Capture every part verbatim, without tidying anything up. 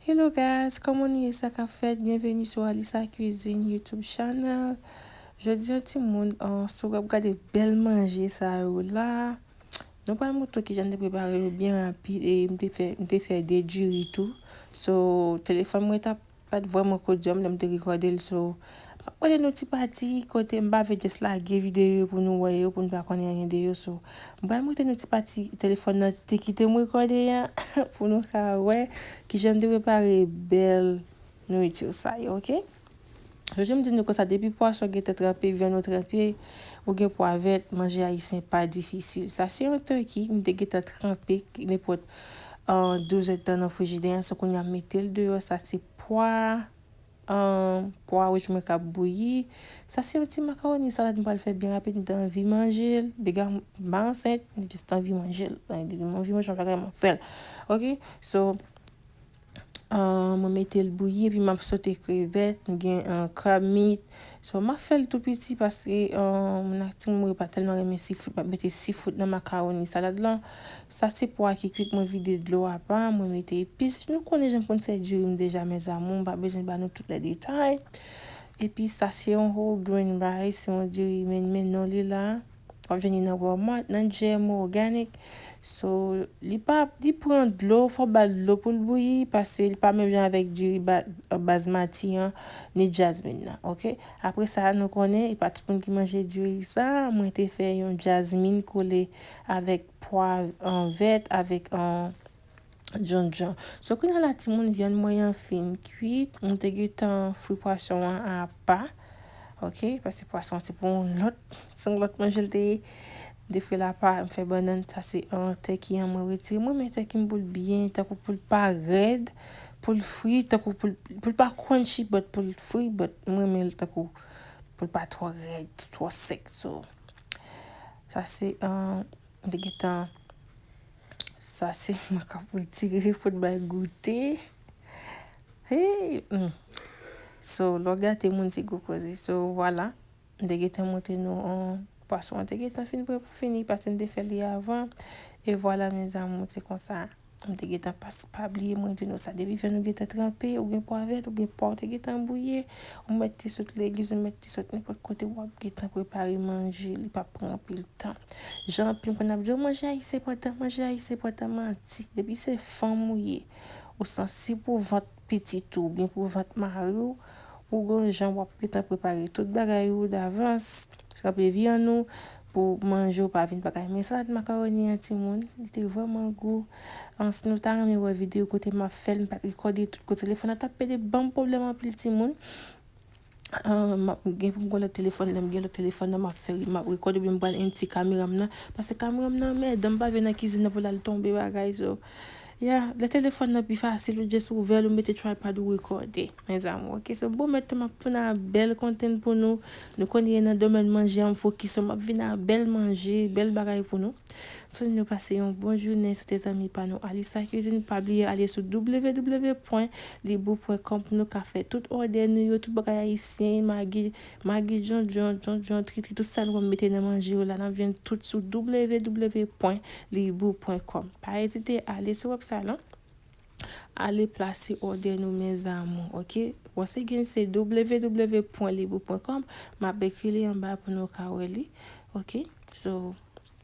Hello guys, kòman nou ye, sa k ap fèt? Byenveni sou Alisa Cuisine YouTube channel. Jodi a timoun, uh, si w ap gade bèl manje sa yo la, nou pral montre w kijan m te prepare yo byen rapid e m te fè, m te fè de diri tou. So, telefòn mwen t ap, pa t vrèman koudjòm lè m te rekòde l, so, m ap mande nou ti pati kote m pa vle just lage videyo yo pou nou wè yo, pou nou pa konnen anyen de yo, so, m pral montre nou ti pati telefòn nan te kite m rekòde an pou nou ka wè kijan m te prepare bèl nouriti sa yo, oke? Jodi m di nou konsa, depi pwason gentan tranpe, vyann ou tranpe, ou gen pwa vèt, manje ayisyen pa difisil. Sa se yon turkey, m te gentan tranpe, nenpòt, uh, douz èdtan nan frijidè an, so kounye a m mete l deyò, sa se pwa, uh, pwa wouj mwen k ap bouyi. Sa se yon ti makawoni salad m pral fè byen rapid, m te anvi manje l, dega m pa ansent, m just anvi manje l. Depi m anvi manje yon bagay, m ap fè l. Oke? So, uh, mwen mete l bouyi, epi m ap sote krevèt, m gen, uh, crab meat. So, m ap fè l tou piti paske, uh, moun ak timoun yo pa tèlman renmen seafood, m ap mete seafood nan makawoni salad lan. Sa se pwa ki kwit, mwen vide dlo apa, mwen mete epis. Nou konnen jan m konn fè diri m deja, mes amours, m pa bezwen ba nou tout lè detay. Epi sa se yon whole grain rice, se yon diri men, men non li la. W ap jwenn li nan Walmart, nan G M O Organic. So, li pa, li pran dlo, fò w ba l dlo pou l bouyi, paske li pa menm jan avèk diri ba-, basmati an, ni jasmine nan, oke? Apre sa, nou konnen, e pa tout moun ki manje diri sa, mwen te fè yon jasmine kole avèk pwa, uh, vèt, avèk, uh, djondjon. So, kounye a la, timoun, vyann mwen an fin kwit. M te gentan fri pwason an apa. Oke? Paske pwason an se pou yon lòt, se yon lòt manje l te ye. M te fri l apa, m fè bannann, sa se, uh, turkey an mwen retire. Mwen renmen turkey m pou l byen, tankou pou l pa rèd, pou l fri, tankou pou l, pou l pa crunchy, but pou l fri, but mwen renmen l tankou pou l pa twò rèd, twò sèk. So, sa se, uh, m te gentan, sa se mwen k ap retire pou t bay goute. Hey, mm. So, lè w gate moun se gwo koze. So, vwala. M te gentan montre nou, um, pwason an te gentan fin pre-, fini paske m te fè li avan. E vwala, mes amours, se konsa. M te gentan pas-, pa bliye mwen di nou sa. Depi vyann ou gentan tranpe, ou gen pwa vèt, ou gen pwa ou te gentan bouye, ou mèt ti sot legiz, ou mèt ti sot nenpòt kote, w ap gentan prepare manje, li p ap pran anpil tan. Jan anpil moun ap di, "O, manje ayisyen pran tan, manje ayisyen pran tan," manti. Depi se fanm ou ye, ou sansib pou vant pitit ou, oubyen pou vant mari w, ou gen yon jan w ap gentan prepare tout bagay ou davans, kanpe vyann ou, pou manje w pa vin bagay. Men salad makawoni an, timoun, li te vrèman gou. An, si nou ta renmen wè videyo kote m ap fè l, m pa t rekòde tout kote. Telefòn nan t ap pede ban m pwoblèm anpil, timoun. Ah, m ap gen pou m gon lòt telefòn, lè m gen lòt telefòn nan, m ap fè, m ap rekòde, oubyen m pral empty kamera m nan, paske kamera m nan anmèdan, m pa vle nan kizin nan pou l al tonbe bagay, so, yeah, lè telefòn nan pi fasil, ou just ouvè l, ou mete tripod, ou rekòde, mes amours, oke? So, bon, mentnan m ap tounen a bèl content pou nou. Nou konnen nan domèn manje an m fokis, so m ap vin a bèl manje, bèl bagay pou nou. Swete nou pase yon bon jounen, se te zanmi pa nou Alisa Cuisine. Pa bliye ale sou w w w pwen libou pwen kòm pou nou ka fè tout òdè nou yo, tout bagay ayisyen, magi, magi djondjon, djondjon, tritri, tout sa nou konn mete nan manje yo la, n ap jwenn tout sou w w w pwen libou pwen kòm. Pa ezite ale sou website lan. Ale plase òdè nou, mes amours, oke? Once again, se w w w pwen libou pwen kòm. M ap ekri li anba pou nou ka wè li, oke? So,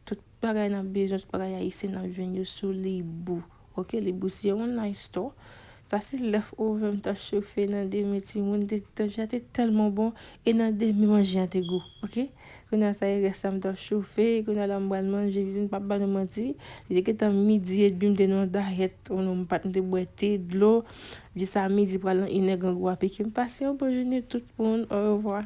tout bagay n ap bezwen, tout bagay ayisyen n ap jwenn yo sou Libou. Oke, Libou se yon online store. Sa se leftover m t ap chofe nan demen, timoun, te, te, te tèlman bon. E nan demen manje an te gou, oke? Kounye a sa e rès la m t ap chofe, kounye a la m pral manje, vizin, m p ap ba nou manti. Li te gentan midi edmi, m te nan yon dayèt, ou non, m pa t, m te bwè te, dlo. Jis a midi pral nan inè, grangou a pike m. Pase yon bon jounen tout moun, orevwa.